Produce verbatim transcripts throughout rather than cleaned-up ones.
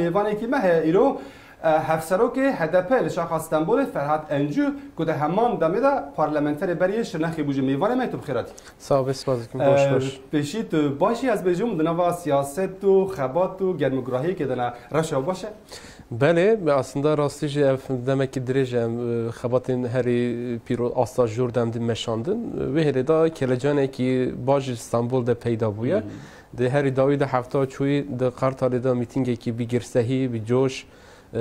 Mêvanekî me heye îro, e, Hevserokê H D P li Şaxa Stenbolê Ferhat Encû, ku di heman demê de parlamenterê berê yê Şirnexê bû jî. Mêvanê me, tu bi xêr hatî. Sağ ol, spas dikim. Baş, E, baş. Pêşî tu baş î, ez bêjim, di nava siyaset û xebat û germugirahiyekê de ne, reş e, baş e? Belê, aslında rastî jî ev demekî dirêj e, em, e, xebatên herî pîro asta jor dem dî meşandin. Wê hêlê de kelecanekî baş ji Stenbol de peyda bûye. Di herî dawî de hefta çûyî di Qartalê de mîtîngekî bi girsehî, bi coş, e,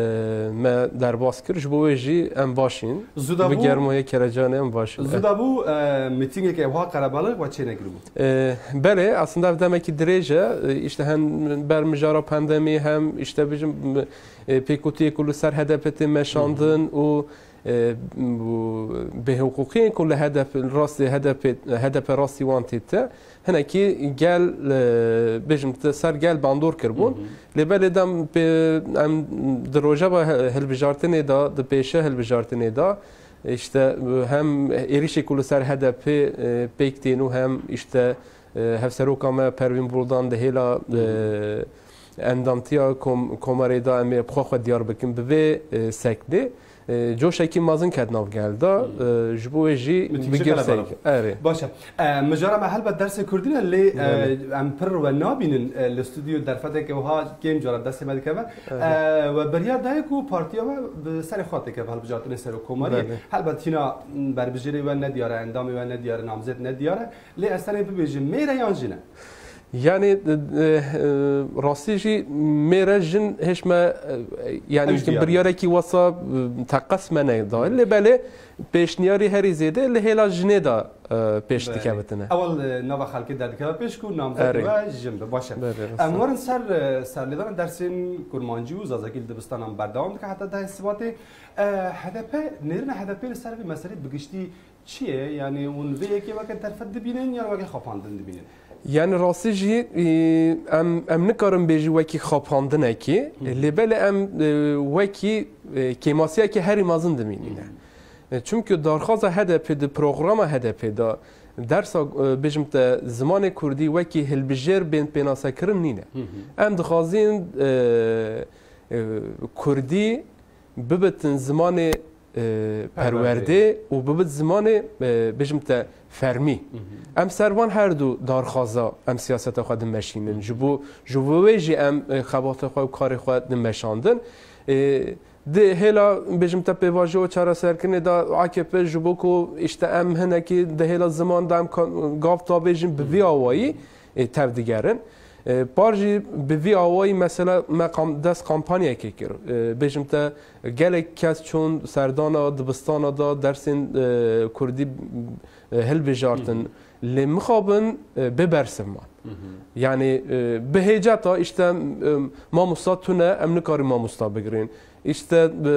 me derbas kir. Ji bo wê jî em baş in. Zû de Bi bû, germoyê kelecanê em baş in. Zû de bû, e, mîtîngeke wiha qerebalix we çênekiribû? E, belê, aslında ev demekî dirêj e. E, işte hem ber mijara pandemî hem işte bijim, e, pêkûtiyê ku li ser H D P tê meşandin û, e, û bêhiqûqiyên ku li H D P rastî, H D P, H D P rastî wan tê te. Hinekî gel, e, bêjim te ser gel bandor kiribûn. Lê belê dem pê, em di rojeva he-, hilbijartinê de, di pêşe hilbijartinê de, işte, e, hem êrişê ku li ser H D P, e, pêk tên û hem işte, e, hevseroka me Pervîn Buldan di hêla, e, endamtiya kom-, komarê de em ê bi xwe xwe diyar bikin bi vê, e, seknê. E, coşekî mezin ket nav gel de, e, ji bo wê jî Mîtîng bi jî girseyî. Qelebalix. Erê. Baş e. E, mijara me helbet dersê kurdî ne, lê, e, Belê. em pir we nabînin, e, li stûdyo derfeteke wiha kêm cara destê me dikeve. Erê. E, we biryar daye ku partiya we bi serê xwe têkeve hilbijartinê serokkomariyê. Belê. Helbet hîna berbijêrê we nediyar e, endamê we nediyar e, namzet nediyar e. Lê ez tenê bibêjim, mêr e yan jin e? Yani, e, e, rastî jî mêr e jin hêj me, e, yani Ew işte diyar e. biryarekî wesa, e, teqez me neda. Lê belê pêşniyarî herî zêde li hêla jinê de, e, pêş Belê. dikevitine. Ewil, e, nava xelkê derdikeve pêş ku namzet Erê. we jin be. Baş e. Belê, rast Em e. werin ser, e, serlêdana dersên kurmancî û zazakî li dibistanan berdewam dike heta dehê Sibatê. E, H D P, nêrîna H D P li ser vê meselê bi giştî çi ye? Yani hûn vê yekê weke derfet dibînin yan weke xapandin dibînin? Yani rastî jî, e, em, em nikarin bêjî wekî xapandinekî, Hı. lê belê em, e, wekî, e, kêmasiyekî herî mezin dimînîne. Hı. E, çimkî darxaza H D P di programa H D P de dersa, e, bêjim te zimanê kurdî wekî hilbijêr bên pênasekirin nîne. Hı hı. Em dixwazin, e, e, kurdî bibitin zimanê, e, Perwerdê. perwerdê û bibit zimanê, e, bêjim te fermî. Hı hı. Em ser van her du darxaza em siyaseta xwe dimeşînin. Hı hı. Ji bo, ji bo wê jî em, e, xebata xwe û karê xwe dimeşandin. E, di hêla, bêjim te, pêvajoya çareserkirinê de A K P ji bo ku işte em hinekî di hêla ziman de em ka-, gav tabêjin bi vî Hı. awayî, e, tev digerin. E, par jî bi vî awayî mesela me kam-, dest kampanyayekê kir. E, bêjim te gelek kes çûn serdana dibistana da dersên, e, kurdî, e, hilbijartin. Hı hı. Lê mixabin, e, bê bersiv man. Hı hı. Yani, e, bi hêceta işte, e, mamosta tune em nikarin mamosta bigirin. İşte, e,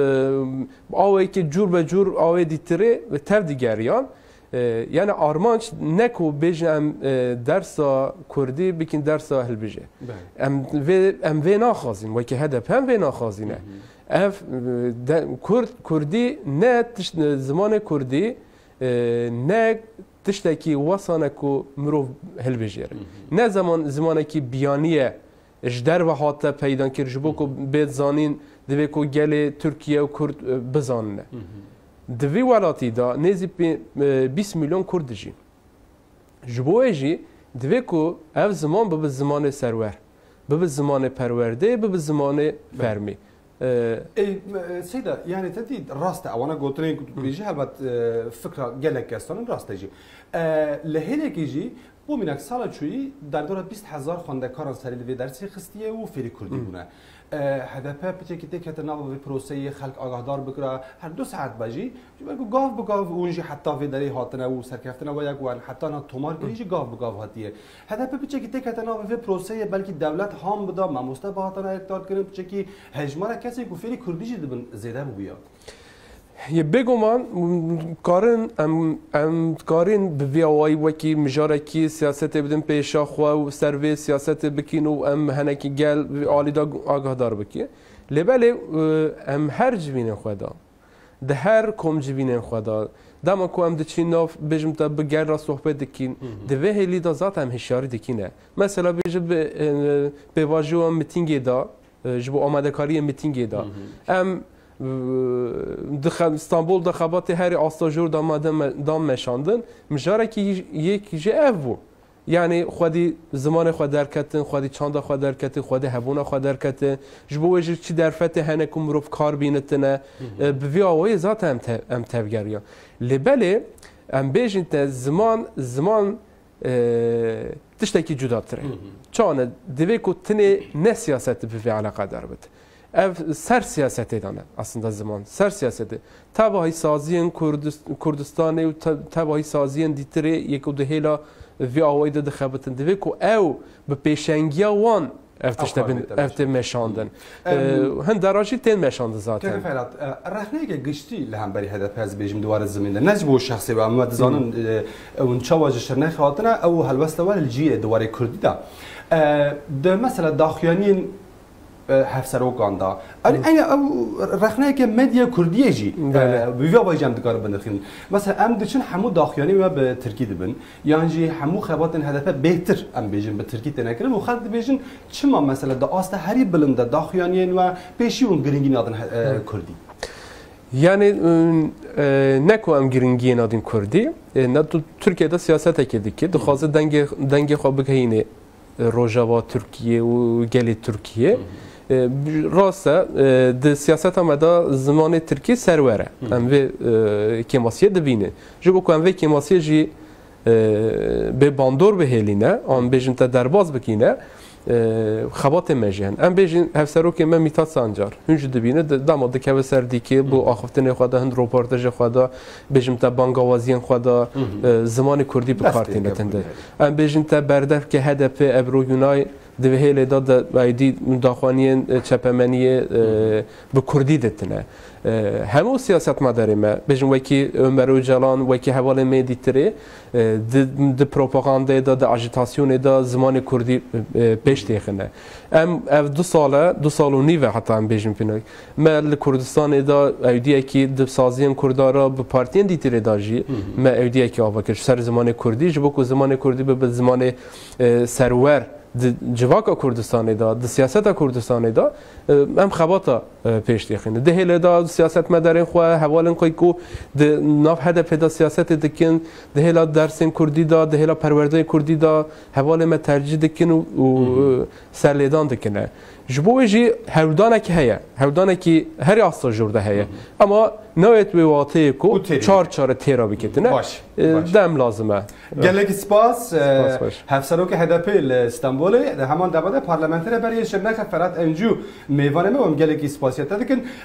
awayekî cûr be cûr awê dîtirê tev digeriyan. E, yani armanc ne ku bêjin em, e, dersa kurdî bikin dersa hilbijê. Belê. Em vê, em vê naxwazin, wekî H D P em vê naxwazine. Hı hı. Ev, e, de, kurd, kurdî ne tişt, e, zimanê kurdî, e, ne tiştekî wesane ku mirov hilbijêre. Hı hı. Ne zaman zimanekî biyaniye ji derve hate peydan kir, ji bo ku Hı hı. bê zanîn, divê ku gelê Tirkiye û Kurd, e, bizanine. Hı hı. Di vî welatî de nêzî pê-, e, bîst milyon Kurd dijîn. Ji bo wê jî divê ku ev ziman bibe zimanê serwer, bibe zimanê perwerdê, bibe zimanê Belê. fermî. E, Ê, e, Seyda, yani te dî rast e, ewana gotinên ku tu Hı. dibêjî, helbet, e, fikra gelek kesan in rast e jî. E, li hêlekê jî, bo mînak sala çûyî, derdora bîst hezar xwendekaran serî li vê dersê xistiye û fêrî kurdî Hı. bûne. E, H D P piçekî têkete nava vê proseyê, xelk agahdar bikira, her du saet be jî, ji ber ku gav bi gav hûn jî heta vê derê hatine û serkeftine we ya ku em heta niha tomar kirî jî gav bi gav hatiye. H D P piçekî têkete nava vê proseyê, belkî dewlet ham bida, mamoste bihatana yekdarkirin, piçekî hejmara kesên ku fêrî kurdî jî dibin zêde bûbûya. Yê bêguman, karin, em, em karin bi vî awayî wekî mijarekî siyasetê bidin pêşa xwe û ser vê siyasetê bikin û em henekî gel vî alî de agahdar bikin. Lê belê, e, em her civînên xwe de, di her kom civînên xwe de, dema ku em diçin nav, bêjim te, bi gel re sohbet dikin, Hı hı. di vê hêlî de zaten em hişyarî dikine. Mesela bêje bi, e, pêvajoya mitîngê de, e, ji bo amadekariyê mîtîngê de. Em, e, di xe-, Stenbol de xebatê herî asta jor de me de me-, dan meşandin. Mijarekî yek jî ev bû. Yanî xwedî zimanê xwe derketin, xwedî çanda xwe derketin, xwedî hebûna xwe derketin. Ji bo wê jî çi derfetê hene ku mirov kar bînitine. E, bi vî awayê zaten em te-, em tevgeriyan. Lê belê em bêjin te ziman, ziman, e, tiştekî cudatir e. Çawa ne? Divê ku tinê ne siyaset bi vê eleqedar bit. Ev ser siyasetê de ne, aslında ziman. Ser siyasetê. Tevahî saziyên Kurdist-, Kurdistanê û te-, tevahî saziyên dîtirê yek û di hêla vî awayî de dixebitin. Divê ku ew bi pêşengiya wan ev tişte bin, ev tê meşandin. Em, Ee, hin dera jî tên meşandin zaten. Keke Ferhat, e, rexneyeke giştî li hemberî H D P ez bêjim di warê zimîn de. Ne ji bo şexsê we, em me dizanin, e, ew çawa ji Şirnexê hatine, ew helwesta we li cihê di warê Kurdî de. E, di mesela daxuyaniyên e, hevserokan da. Ew, ew, ew rexneyeke medya kurdiyê jî, e, bi vî awayî jî em dikarin binirxînin. Mesela em diçin hemû daxuyanî me bi tirkî dibin. Yan jî hemû xebatên H D P bêhtir em bêjin bi tirkî têne kirin û xelk dibêjin çima mesela di asta herî bilind de daxuyaniyên we pêşî hûn giringî nadin he-, e, kurdî? Yani, e, ne ku em giringiyê nadin kurdî, e, ne tu Tirkiye de siyasetekê dike, dixwaze dengê, dengê xwe bigehînê e, Rojava Tirkiye û gelê Tirkiye. E, rast e, e, di siyaseta me de zimanê tirkî serwer e. Em vê, e, kêmasiyê dibînin. Ji bo ku em vê kêmasiyê jî, e, bê bandor bihêlîne, an bêjin te derbas bikîne, e, xebatê me jî hene. Em bêjin hevserokê me Mîtat Sancar. Hûn jî dibîne, di-, dema dikeve ser dîkê, bo axiftinê xwe de, hin roportajê xwe de, bêjim te bangawaziyên xwe de, e, zimanê kurdî bi kar tîne tinde. Em bêjin te berdevkê H D P Ebru Günay di vê hêlê de, de, eydî daxuyaniyên, e, çepemeniyê, e, bi kurdî ditine. E, hemû siyasetmedarê me, bêjin wekî Ömer Öcalan, wekî hevalên me dîtirê, e, di, di propagandayê de, di ajîtasyonê de zimanê kurdî, e, pêş têxine. Em ev du sal e, du sal û nîv e heta em bêjin pînak. Me li Kurdistanê de ewdiyekî di saziyên Kurda re bi partiyên dîtirê de jî me ewdiyekî ava kir ji ser zimanê Kurdî, ji bo ku zimanê Kurdî bibe zimanê, e, serwer di civaka Kurdistanê de, di siyaseta Kurdistanê de, e, em xebata, e, pêş têxînin. Di hêlê de siyasetmedarên xwe, hevalên xwe ku di nav H D P de siyasetê dikin, di hêla dersên Kurdî de, di hêla perwerdeyê Kurdî de hevalê me tercîh dikin û, û, e, serlêdan dikine. Ji bo wê jî hewldanekî heye. Hewldanekî herî asta jor de heye. Ama nayêt wê wateyê ku çar çare têra biketine. Baş, e, baş. Dem lazim e. Gelekî spas. E, spas, baş. Hevserokê H D P li Stenbolê, di heman dema de parlamenterê berê Şirnexê Ferhat Encû mêvanê me, em gelekî spasiya te dikin.